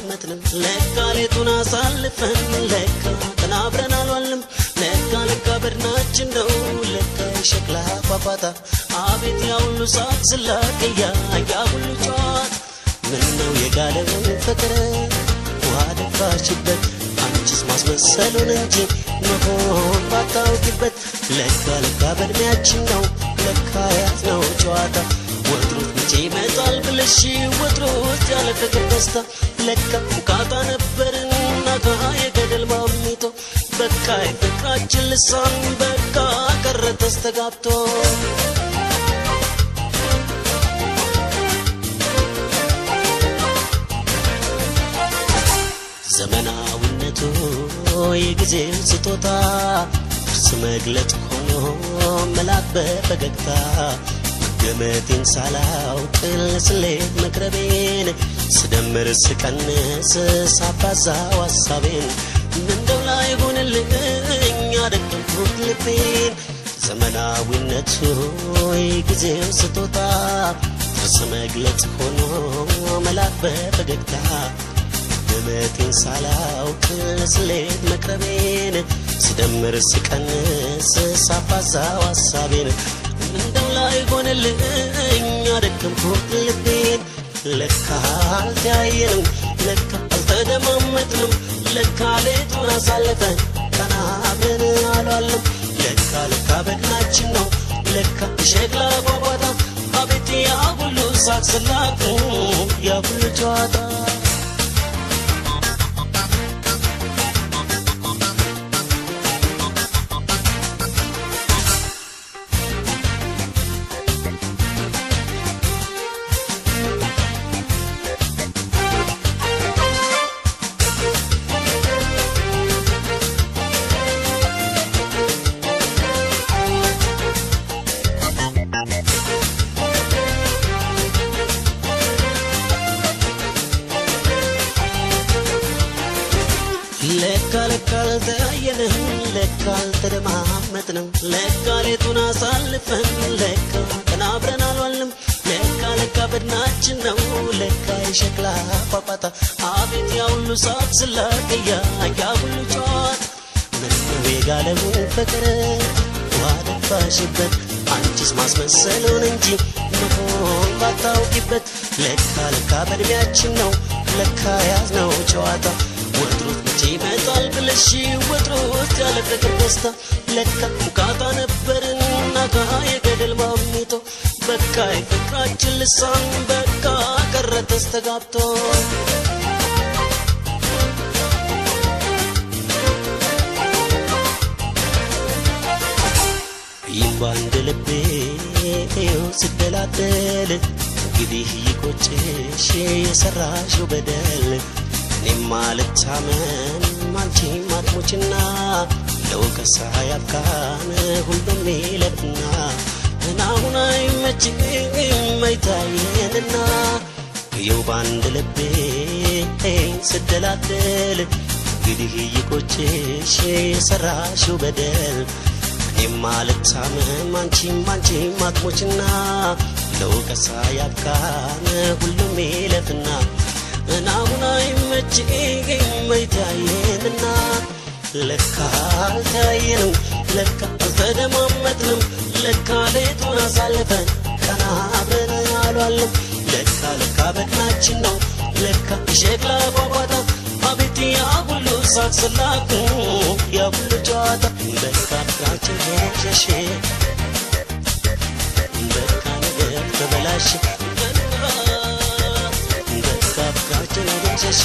አልተደማመጥንም ለካ ሌቱን አሳልፈን ለካ ቀን አብረን አልዋልንም ለካ ለካ በድናችን ነው ለካ የሸክላ ፏፏታ አቤት ያ ሁሉ ሳቅ ስላቅ ያ ሁሉ ጨዋታ ምነው የጋለውን ፍቅር ውሃ ደፋሽበት አንቺስ ማስመሰሉን እንጂ መሆን ባታውቂበት ለካ ለካ በእድሜያችን ነው ለካ ያዝነው ጨዋታ ወትሮስ መቼ ይመጣል ብለሽ ወትሮስ ያለ ፍቅር ደስታ ለካ ሙካታ ነበርና የገደል ማሚቶ በቃ የፍቅራችን ልሳን በቃ ቀረ ተስተጋብቶ ዘመናዊነቱ የጊዜው ስጦታ እርስ መግለጥ ሆኖ መላክ በፈገግታ ገመቴን ሳላውቅ ለስሌት መቅረቤን ስደምር ስቀንስ ሳባዛው ሀሳቤን እንደው ላይሆንልኝ አደከምኩት ልቤን ዘመናዊነቱ የጊዜው ስጦታ እርስ መግለጥ ሆኖ መላክ በፈገግታ ገመቴን ሳላውቅ ለስሌት መቅረቤን ስደምር ስቀንስ ሳባዛው ሀሳቤን እንደው ላይሆንልኝ አደከምኩት ልቤን ለካ አልተያየንም ለካ አልተደማመጥንም ለካ ሌቱን አሳልፈን ቀን አብረን አልዋልንም ለካ ለካ በድናችን ነው ለካ የሸክላ ፏፏታ አቤት ያ ሁሉ ሳቅ ስላቅ ያ ሁሉ ጨዋታ ለካ ለካ አልተያየንም ለካ አልተደማመጥንም ለካ ሌቱን አሳልፈን ለካ ቀን አብረን አልዋልንም ለካ ለካ በድናችን ነው ለካ የሸክላ ፏፏታ አቤት ያ ሁሉ ሳቅ ስላቅ ያ ሁሉ ጨዋታ ምነው የጋለውን ፍቅር ውሃ ደፋሽበት አንቺስ ማስመሰሉን እንጂ መሆን ባታውቂበት ለካ ለካ በእድሜያችን ነው ለካ ያዝነው ጨዋታ ወትሮስ መቼ ይመጣል ብለሽ ወትሮስ ያለ ፍቅር ደስታ ለካ ሙካታ ነበርና የገደል ማሚቶ በቃ የፍቅራችን ልሳን በቃ ቀረ ተስተጋብቶ ይህም በአንድ ልቤ ስደላደል እንግዲህ ይቆጭሽ የሰራሽው በደል እኔማ ልታመን አንቺም አትሞችና ለወቀሳ ያብቃን ሁሉም ይለፍና አሁን አይመችም አይታየንና ይኸው በአንድ ልቤ ስደላደል እንግዲህ ይቆጭሽ የሰራሽው በደል እኔማ ልታመም አንቺም አትሞችና ለወቀሳ ያብቃን ሁሉም ይለፍና አሁን አይመችም አይታየንና ለካ አልተያየንም ለካ አልተደማመጥንም ለካ ሌቱን አሳልፈን ቀን አብረን አልዋልንም ለካ ለካ በድናችን ነው ለካ የሸክላ ፏፏታ አቤት ያ ሁሉ ሳቅ ስላቅ ያ ሁሉ ጨዋታ በቃ ፍቅራችን ሸሸ በቃ ነገር ተበላሸ በቃ ፍቅራችን ሸሸ